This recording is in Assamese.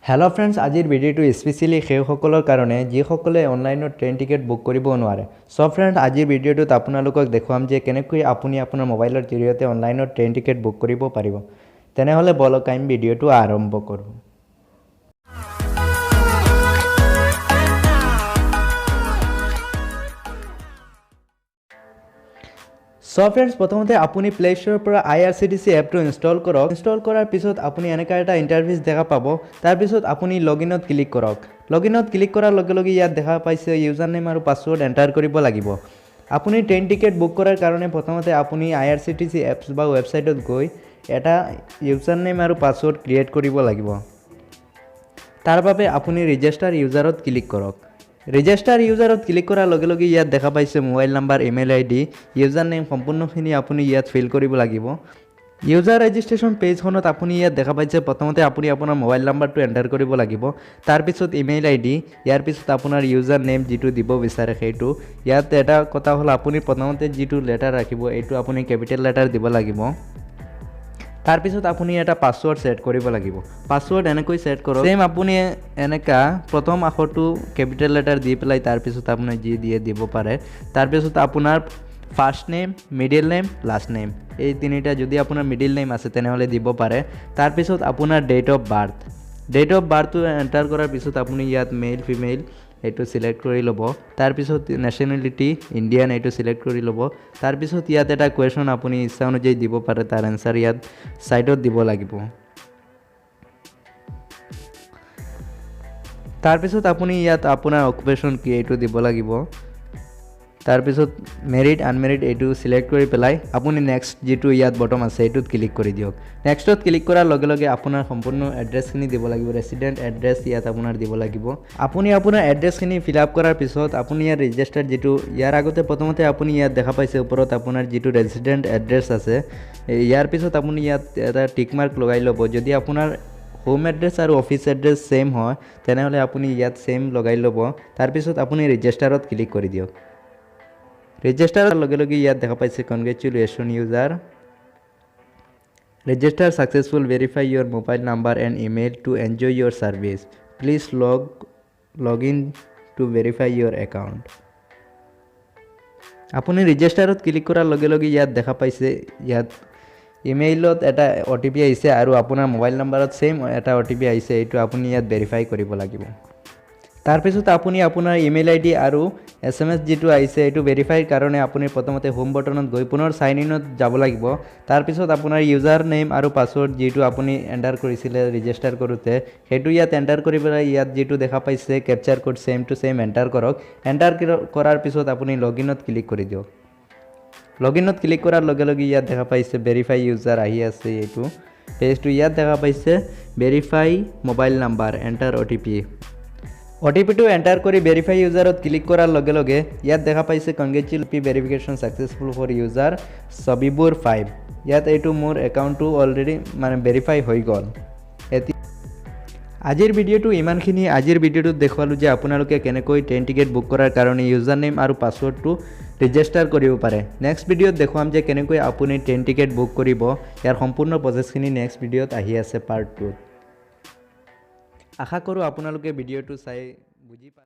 হেল্ল' ফ্ৰেণ্ডছ, আজিৰ ভিডিঅ'টো স্পেচিয়েলি সেইসকলৰ কাৰণে যিসকলে অনলাইনত ট্ৰেইন টিকেট বুক কৰিব নোৱাৰে। চ' ফ্ৰেণ্ড, আজিৰ ভিডিঅ'টোত আপোনালোকক দেখুৱাম যে কেনেকৈ আপুনি আপোনাৰ মোবাইলৰ জৰিয়তে অনলাইনত ট্ৰেইন টিকেট বুক কৰিব পাৰিব। তেনেহ'লে বলক, আমি ভিডিঅ'টো আৰম্ভ কৰোঁ। চ' ফ্ৰেণ্ডছ, প্ৰথমতে আপুনি প্লে' ষ্ট'ৰৰ পৰা আইআৰচিটিচি এপটো ইনষ্টল কৰক। ইনষ্টল কৰাৰ পিছত আপুনি এনেকুৱা এটা ইণ্টাৰফেচ দেখা পাব। তাৰপিছত আপুনি লগ ইনত ক্লিক কৰক। লগ ইনত ক্লিক কৰাৰ লগে লগে ইয়াত দেখা পাইছে ইউজাৰ নেম আৰু পাছৱৰ্ড এণ্টাৰ কৰিব লাগিব। আপুনি ট্ৰেইন টিকেট বুক কৰাৰ কাৰণে প্ৰথমতে আপুনি আইআৰচিটিচি এপছ বা ৱেবছাইটত গৈ এটা ইউজাৰ নেম আৰু পাছৱৰ্ড ক্ৰিয়েট কৰিব লাগিব। তাৰ বাবে আপুনি ৰেজিষ্টাৰ ইউজাৰত ক্লিক কৰক। ৰেজিষ্টাৰ ইউজাৰত ক্লিক কৰাৰ লগে লগে ইয়াত দেখা পাইছে mobile number, email ID, user name সম্পূৰ্ণখিনি আপুনি ইয়াত ফিল কৰিব লাগিব। ইউজাৰ ৰেজিষ্ট্ৰেশ্যন পেজখনত আপুনি ইয়াত দেখা পাইছে প্ৰথমতে আপুনি আপোনাৰ মোবাইল নাম্বাৰটো এণ্টাৰ কৰিব লাগিব, তাৰপিছত ইমেইল আইডি, ইয়াৰ পিছত আপোনাৰ ইউজাৰ নেম যিটো দিব বিচাৰে সেইটো। ইয়াত এটা কথা হ'ল, আপুনি প্ৰথমতে যিটো লেটাৰ ৰাখিব এইটো আপুনি কেপিটেল লেটাৰ দিব লাগিব। তাৰপিছত আপুনি এটা পাছৱৰ্ড ছেট কৰিব লাগিব। পাছৱৰ্ড এনেকৈ ছেট কৰক, ছেম আপুনি এনেকা প্ৰথম আখৰটো কেপিটেল লেটাৰ দি পেলাই তাৰপিছত আপুনি যি দিয়ে দিব পাৰে। তাৰপিছত আপোনাৰ first name, middle name, last name, এই তিনিটা যদি আপোনাৰ মিডিল নেম আছে তেনেহ'লে দিব পাৰে। তাৰপিছত আপোনাৰ date of birth, date of বাৰ্থটো enter কৰাৰ পিছত আপুনি ইয়াত মেইল ফিমেইল এইটো চিলেক্ট কৰি ল'ব। তাৰপিছত নেশ্যনেলিটি ইণ্ডিয়ান এইটো চিলেক্ট কৰি ল'ব। তাৰপিছত ইয়াত এটা কুৱেশ্যন আপুনি ইচ্ছা অনুযায়ী দিব পাৰে, তাৰ এনচাৰ ইয়াত ছাইডত দিব লাগিব। তাৰপিছত আপুনি ইয়াত আপোনাৰ অকুপেশ্যন কি এইটো দিব লাগিব। তাৰপিছত মেৰিড আনমেৰিড এইটো চিলেক্ট কৰি পেলাই আপুনি নেক্সট যিটো ইয়াত বটম আছে এইটোত ক্লিক কৰি দিয়ক। নেক্সটত ক্লিক কৰাৰ লগে লগে আপোনাৰ সম্পূৰ্ণ এড্ৰেছখিনি দিব লাগিব। ৰেচিডেণ্ট এড্ৰেছ ইয়াত আপোনাৰ দিব লাগিব। আপুনি আপোনাৰ এড্ৰেছখিনি ফিল আপ কৰাৰ পিছত আপুনি ইয়াত ৰেজিষ্টাৰ যিটো ইয়াৰ আগতে প্ৰথমতে আপুনি ইয়াত দেখা পাইছে ওপৰত আপোনাৰ যিটো ৰেচিডেণ্ট এড্ৰেছ আছে, ইয়াৰ পিছত আপুনি ইয়াত এটা টিক মাৰ্ক লগাই ল'ব। যদি আপোনাৰ হোম এড্ৰেছ আৰু অফিচ এড্ৰেছ ছেইম হয় তেনেহ'লে আপুনি ইয়াত ছেইম লগাই ল'ব। তাৰপিছত আপুনি ৰেজিষ্টাৰত ক্লিক কৰি দিয়ক। ৰেজিষ্টাৰৰ লগে লগে ইয়াত দেখা পাইছে congratulation, user register successful, verify your mobile number and email to enjoy your service, please log in to verify your account. আপুনি ৰেজিষ্টাৰত ক্লিক কৰাৰ লগে লগে ইয়াত দেখা পাইছে ইয়াত ইমেইলত এটা অ'টিপি আহিছে আৰু আপোনাৰ মোবাইল নাম্বাৰত ছেইম এটা অ'টিপি আহিছে, এইটো আপুনি ইয়াত ভেৰিফাই কৰিব লাগিব। তাৰপিছত আপুনি আপোনাৰ ইমেইল আইডি আৰু এছএমএছ যিটো আহিছে এইটো ভেৰিফাইৰ কাৰণে আপুনি প্ৰথমতে হোম বটনত গৈ পুনৰ চাইন ইনত যাব লাগিব। তাৰপিছত আপোনাৰ ইউজাৰ নেম আৰু পাছৱৰ্ড যিটো আপুনি এণ্টাৰ কৰিছিলে ৰেজিষ্টাৰ কৰোঁতে সেইটো ইয়াত এণ্টাৰ কৰি পেলাই ইয়াত যিটো দেখা পাইছে captcha code same to same enter কৰক। এণ্টাৰ কৰাৰ পিছত আপুনি লগ ইনত ক্লিক কৰি দিয়ক। লগ ইনত ক্লিক কৰাৰ লগে লগে ইয়াত দেখা পাইছে ভেৰিফাই ইউজাৰ আহি আছে, এইটো পেজটো ইয়াত দেখা পাইছে verify mobile number, enter OTP. অ'টিপিটো enter কৰি ভেৰিফাই ইউজাৰত ক্লিক কৰাৰ লগে লগে ইয়াত দেখা পাইছে congratulation, verification successful for user ছবিবোৰ 5। ইয়াত এইটো মোৰ একাউণ্টটো অলৰেডি মানে ভেৰিফাই হৈ গ'ল। এতিয়া আজিৰ ভিডিঅ'টো ইমানখিনি। আজিৰ ভিডিঅ'টোত দেখুৱালোঁ যে আপোনালোকে কেনেকৈ ট্ৰেইন টিকেট বুক কৰাৰ কাৰণে ইউজাৰ নেম আৰু পাছৱৰ্ডটো ৰেজিষ্টাৰ কৰিব পাৰে। নেক্সট ভিডিঅ'ত দেখুৱাম যে কেনেকৈ আপুনি ট্ৰেইন টিকেট বুক কৰিব। ইয়াৰ সম্পূৰ্ণ প্ৰচেছখিনি নেক্সট ভিডিঅ'ত আহি আছে পাৰ্ট 2ত। আশা কৰোঁ আপোনালোকে ভিডিঅ'টো চাই বুজি পালে।